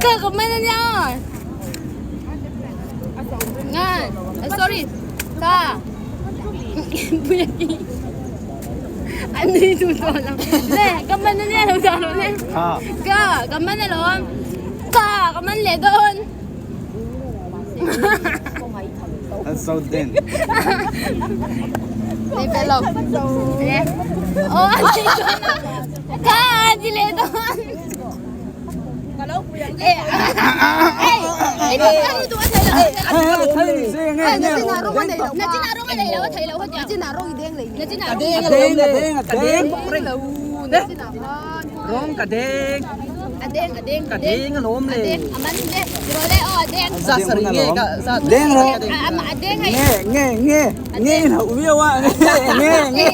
Ka ka man ania. Nga, sorry. Ka. An ni tu to na. Le, ka man ania lo ta lo le. Ka, ka man alawm. Ka, ka man leh dawn. An so den. Nei pe lo. Le. Oh, an ni dawn. Ka, an ti leh dawn. Deng rawh. Nge nge nge nge in hauh viau a nge nge nge.